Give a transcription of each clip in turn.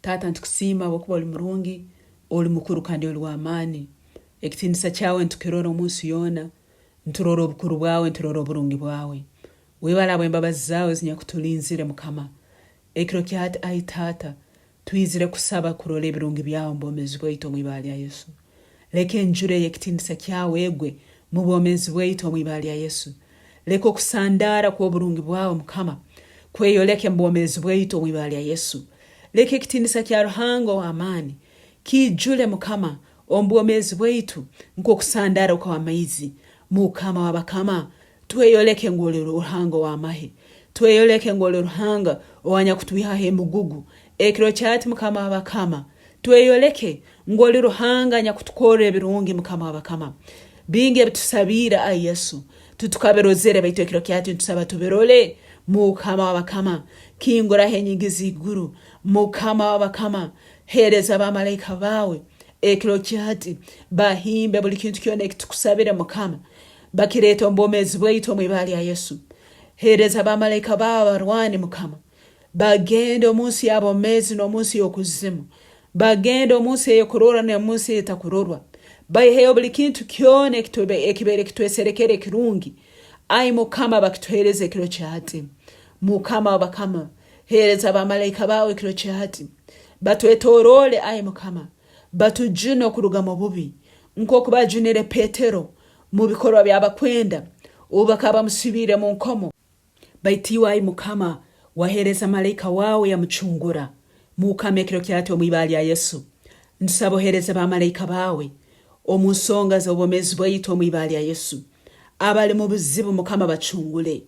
Taata nitukusiima habwokuba oli murungi, oli mukuru kandi oli w'amaani. Ekitiinisa kyawe nitukirora omu nsi yoona, niturora obukuru bwawe, niturora oburungi bwawe. Webale habw'embabazi zaawe ezinyakutulinzire Mukama. Ekiro kya hati ai Taata, twizire kusaba kurora ebirungi byawe omu bwomeezi bwaitu omu ibara lya Yesu. Leka enjura ey'ekitiinisa kyawe egwe mu bwomeezi bwaitu omu ibara lya Yesu. Leka okusandaara kw'oburungi bwawe Mukama kweyoleke mu bwomeezi bwaitu omu ibara lya Yesu. Leka ekitiinisa kya Ruhanga ow'amaani kiijule Mukama omu bwomeezi bwaitu nk'okusandaara okw'amaizi. Mukama w'abakama, tweyoleke ngu oli Ruhanga ow'amahe. Tweyoleke ngu oli Ruhanga owanyakutwihaho emigugu. Ekiro kya hati Mukama w'abakama, tweyoleke ngu oli Ruhanga anyakutukorra ebirungi Mukama w'abakama. Bingi ebitusabiire ai Yesu, titukabirozere baitu ekiro kya hati nitusaba tubirole. Mukama w'abakama, kinguraho enyingi z'iguru. Mukama w'abakama, heereza bamalaika baawe ekiro kya hati bahimbe buli kintu kyona ekitukusabire Mukama. Bakireete omu bwomeezi bwaitu omu ibara lya Yesu. Heereza bamalaika baawe abarwani Mukama. Bagende omu nsi y'abomeezi n'omu nsi y'okuzimu. Bagende omu nsi ey'ekurorwa n'omu nsi ey'etakurorwa. Baiheyo buli kintu kyona ekibaire kitweserekere ekirungi. Ai Mukama bakituheereze ekiro kya hati. Mukama w'abakama, heereza bamalaika baawe ekiro kya hati. Batwetoroole, ai Mukama, batujune okuruga mu bubi, nk'oku baajunire Petero mu Bikorwa by'Abakwenda obu bakaba bamusibiire mu nkomo. Baitu iwe, ai Mukama, waheereza malaika waawe yamucungura. Mukama, ekiro kya hati omu ibara lya Yesu, ntusaba oheereze bamalaika baawe omu nsonga z'obwomeezi bwaitu omu ibara lya Yesu. Abali mu buzibu, Mukama, bacungule.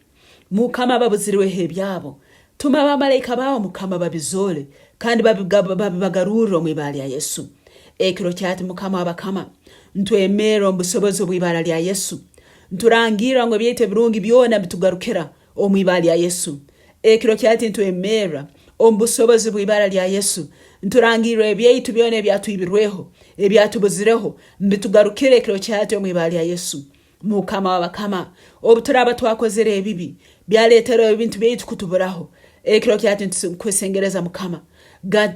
Mukama, ababuzirweho ebyabo, tuma bamalaika baawe, Mukama, babizoole kandi babibagarurre omu ibara lya Yesu. Ekiro kya hati, Mukama w'abakama, ntwemerra omu busobozi obw'ibara lya Yesu. Nturangirra ngu ebyaitu ebirungi byona bitugarukira omu ibara lya Yesu. Ekiro kya hati ntwemerra omu busobozi bw'ibara lya Yesu. Nturangirra ebyaitu byona ebyatwibirweho, ebyatubuzireho, mbitugarukira ekiro kya hati omu ibara lya Yesu. Mukama w'abakama, obu turaaba twakozere ebibi, byaleetera ebintu byaitu kutuburaho, ekiro kya hati ntukwesengereza Mukama,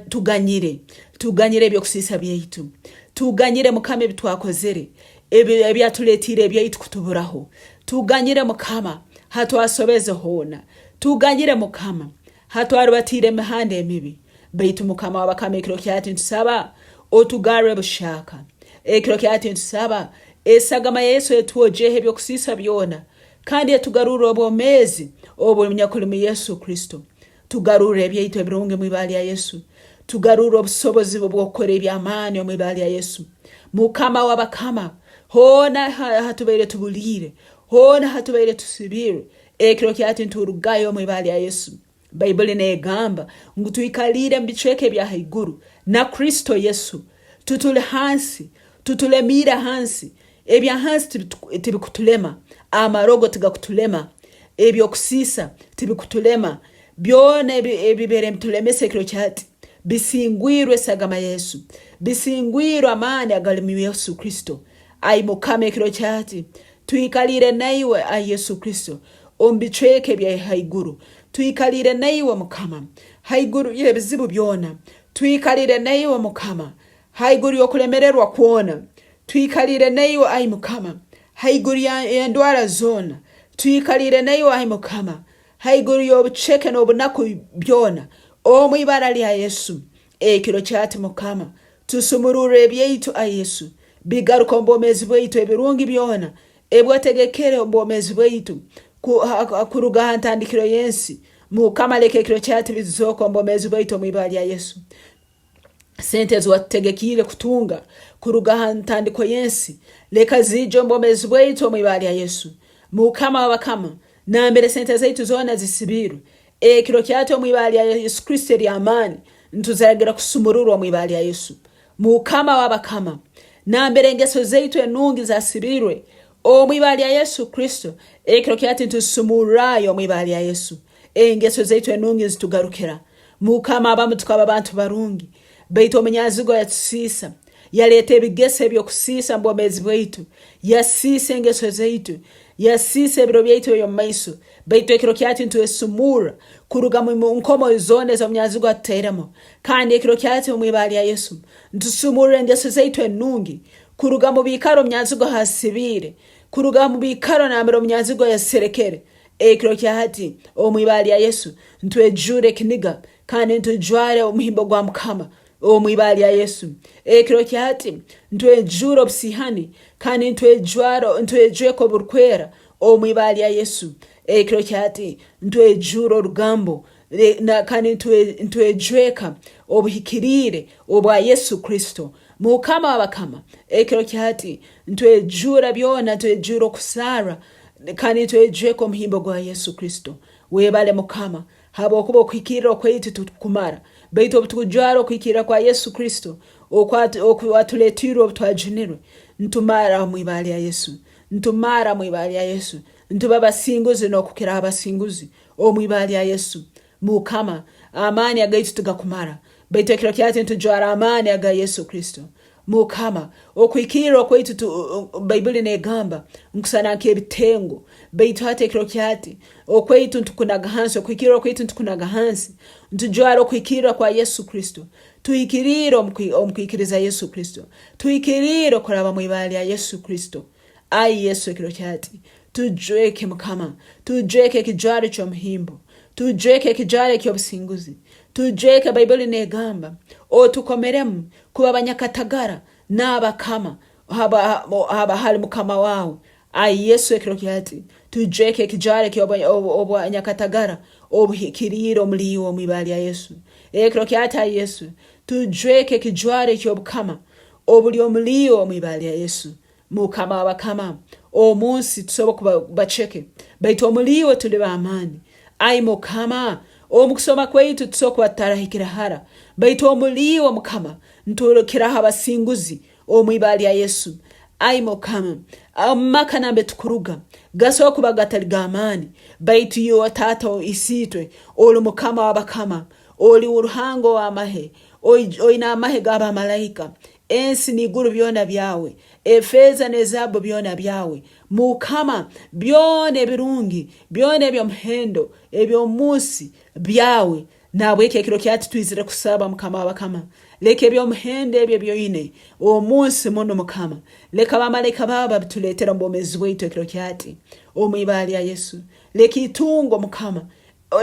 tuganyire, tuganyire eby'okusiisa byaitu. Tuganyire Mukama ebi twakozere, ebyatuletiire ebyaitu kutuburaho. Tuganyire Mukama hatwasobeze hoona. Tuganyire Mukama hatwarubatiire emihanda emibi. Baitu Mukama w'abakama ekiro kya hati ntusaba otugarre buhyaka. Ekiro kya hati ntusaba esagama ya Yesu etwogyeho eby'okusiisa byona kandi etugarurre obwomeezi obunyakuli mu Yesu Kristo. Tugarurre ebyaitu ebirungi omu ibara lya Yesu. Tugarurre obusobozi obw'okukora eby'amaani omu ibara lya Yesu. Mukama w'abakama, hoona hatubaire tubuliire, hoona hatubaire tusibiirwe, ekiro kya hati niturugayo omu ibara lya Yesu. Baibuli n'egamba ngu twikaliire omu bicweka ebya haiguru na Kristo Yesu. Tutuli hansi, tutulemiire hansi. Ebya hansi tibikutulema, amarogo tigakutulema, eby'okusiisa tibikutulema. Byona ebibaire nibitulemesa ekiro kya hati bisingwirwe esagama ya Yesu, bisingwirwe amaani agali mu Yesu Kristo. Ai Mukama ekiro kya hati twikaliire naiwe ai Yesu Kristo omu bicweka ebya haiguru. Twikaliire naiwe Mukama haiguru y'ebizibu byona. Twikaliire naiwe Mukama haiguru y'okulemererwa kwona. Twikaliire naiwe ai Mukama haiguru y'endwara zoona. Twikaliire naiwe ai Mukama haiguru y'obuceke n'obunaku byona. Omu ibara lya Yesu ekiro kyati Mukama tusumururre ebyaitu ai Yesu bigaruke omu bwomeezi bwaitu ebirungi byona ebi wategekere omu bwomeezi bwaitu kuruga ha ntandikiro y'ensi. Mukama leka ekiro kyati bizooke omu bwomeezi bwaitu omu ibara lya Yesu. Sente ezi watutegekiire kutunga kuruga ha ntandiko y'ensi leka ziije omu bwomeezi bwaitu omu ibara lya Yesu. Mukama w'abakama, nambere sente zaitu zoona zisibiirwe, ekiro kyati omu ibara lya Yesu Kristo ery'amaani ntuziragira kusumururwa omu ibara lya Yesu. Mukama w'abakama, nambere engeso zaitu enungi zasibiirwe omu ibara lya Yesu Kristo, ekiro kyati ntuzisumurrayo omu ibara lya Yesu. Engeso zaitu enungi nzitugarukira. Mukama, abamu tukaba bantu barungi, baitu omunyanzigwa yatusiisa, yaleeta ebigeso eby'okusiisa mu bwomeezi bwaitu, yasiisa engeso zaitu. Yasiisa ebiro byaitu eby'omu maiso. Baitu ekiro kya hati nitwesumurra kuruga mu nkomo zoona ez'omunyanzigwa atutairemu. Kandi ekiro kya hati omu ibara lya Yesu, nitusumurra engeso zaitu enungi kuruga mu biikaro omunyanzigwa h'asibiire, kuruga mu biikaro nambere omunyanzigwa yaserekere. Ekiro kya hati omu ibara lya Yesu, nitwejuura ekiniga kandi nitujwara omuhimbo gwa Mukama omu ibara lya Yesu. Ekiro kya hati nitwejuura obusiihani kandi nitwejwara nitwejweka oburukwera omu ibara lya Yesu. Ekiro kya hati nitwejuura orugambo kandi nitwejweka obuhikiriire obwa Yesu Kristo. Mukama w'abakama, ekiro kya hati nitwejuura byona, nitwejuura okusarwa kandi nitwejweka omuhimbo gwa Yesu Kristo. Webale Mukama, habwokuba okuhikirra okwaitu titukumara, baitu obutukujwara okuhikirra kwa Yesu Kristo okwatuletiirwe obutwajunirwe, nitumara omu ibara lya Yesu. Nitumara omu ibara lya Yesu. Nituba basinguzi n'okukira abasinguzi omu ibara lya Yesu. Mukama, amaani agaitu tigakumara, baitu ekiro kya hati nitujwara amaani aga Yesu Kristo. Mukama, okuhikirra okwaitu tu, Baibuli negamba nkusana nk'ebitengo, baitu hati ekiro kya hati okwaitu ntukunaga hansi, okuhikirra okwaitu ntukunaga hansi, ntujwara okuhikirra kwa Yesu Kristo. Tuhikiriire omu kwikiriza Yesu Kristo. Tuhikiriire okuraba mu ibara lya Yesu Kristo. Ai Yesu, ekiro kya hati tujweke Mukama, tujweke ekijwaro ky'omuhimbo, tujweke ekijwaro eky'obusinguzi, tujweke. Baibuli negamba otukomeremu kuba banyakatagara n'abakama haba hali Mukama wawe. Ai Yesu, ekiro kya hati tujweke ekijwaro eky'obwanyakatagara obuhikiriire omuli iwe omu ibara lya Yesu. Ekiro kya hati, ai Yesu, tujweke ekijwaro eky'obukama obuli omuli iwe omu ibara lya Yesu. Mukama w'abakama, omu nsi tusobora kuba baceke, baitu omuli iwe tuli b'amaani. Ai Mukama, omu kusoma kwaitu tusobora kuba tutarahikire hara, baitu omuli iwe Mukama nturukiraho abasinguzi omu ibara lya Yesu. Ai Mukama, omu maka nambere tukuruga gasobora kuba gatali g'amaani, baitu iwe Taata Isiitwe oli Mukama w'abakama, oli Ruhanga ow'amahe, oine amahe g'abamalaika. Ensi n'iguru byona byawe, efeeza n'ezaabu byona byawe. Mukama, byona ebirungi, byona eby'omuhendo eby'omu nsi byawe. Nahabweki ekiro kya hati twizire kusaba Mukama w'abakama, leka eby'omuhendo ebi ebi oine omu nsi munu Mukama, leka bamalaika baawe babituleetere omu bwomeezi bwaitu ekiro kya hati, omu ibara lya Yesu. Leka itungo Mukama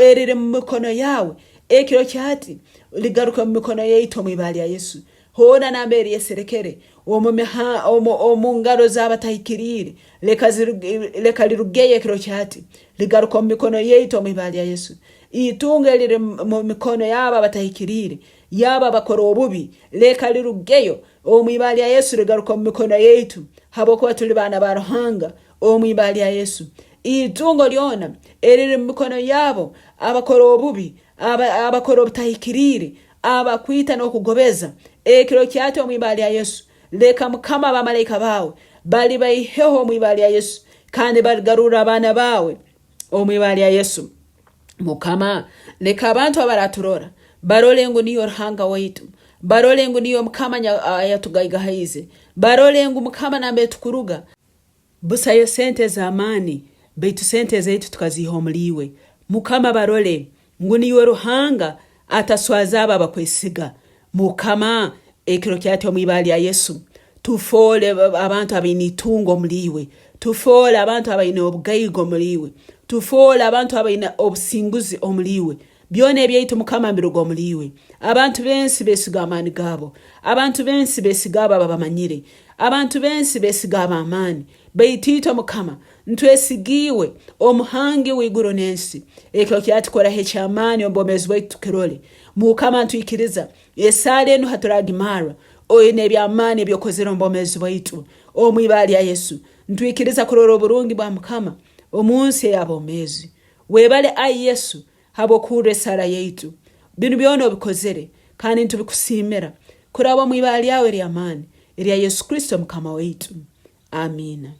eriri mu mikono yaawe ekiro kya hati ligaruke mu mikono yaitu omu ibara lya Yesu. Hoona nambere lyeserekere omu ngaro z'abatahikiriire, leka lirugeyo ekiro kya hati, ligaruke omu mikono yaitu omu ibara lya Yesu. Itungo eriri mu mikono y'abo abatahikiriire, y'abo abakora obubi, leka lirugeyo omu ibara lya Yesu, ligaruke omu mikono yaitu, habwokuba tuli baana ba Ruhanga omu ibara lya Yesu. Itungo lyona eriri mu mikono y'abo abakora obubi, abakora obutahikiriire, abakwita n'okugobeza, ekiro kya hati omu ibara lya Yesu, leka Mukama bamalaika baawe balibaiheho omu ibara lya Yesu, kandi baligarurra abaana baawe omu ibara lya Yesu. Mukama, leka abantu abaraturora barole ngu niiwe Ruhanga waitu, barole ngu niiwe Mukama ayatugaigahaize, barole ngu Mukama nambere tukuruga. Busayo sente ez'amaani, baitu sente ezaitu tukaziiha omuli iwe. Mukama barole ngu niiwe Ruhanga ataswaza abo abakwesiga. Mukama, ekiro kyati omu ibara lya Yesu, tufoole abantu abaine itungo omuli iwe. Tufoole abantu abaine obugaiga omuli iwe. Tufoole abantu abaine obusinguzi omuli iwe. Byona ebyaitu Mukama nibiruga omuli iwe. Abantu b'ensi besiga amaani gaabo. Abantu b'ensi besiga abo ababamanyire. Abantu b'ensi besiga ab'amaani. Baitu itwe Mukama, ntwesiga iwe, Omuhangi w'iguru n'ensi. Ekiro kyatukoraho eky'amaani omu bwomeezi bwaitu tukirole. Mukama ntwikiriza esaara enu haturagimarra, oine eby'amaani eby'okozere omu bwomeezi bwaitu. Omu ibara lya Yesu, ntwikiriza kurora oburungi bwa Mukama omu nsi ey'abomeezi. Webale ai Yesu habw'okuhurra esaara yaitu. Binu byona obikozere kandi nitubikusiimira kuraba omu ibara lyawe ery'amaani erya Yesu Kristo Mukama waitu. Amiina.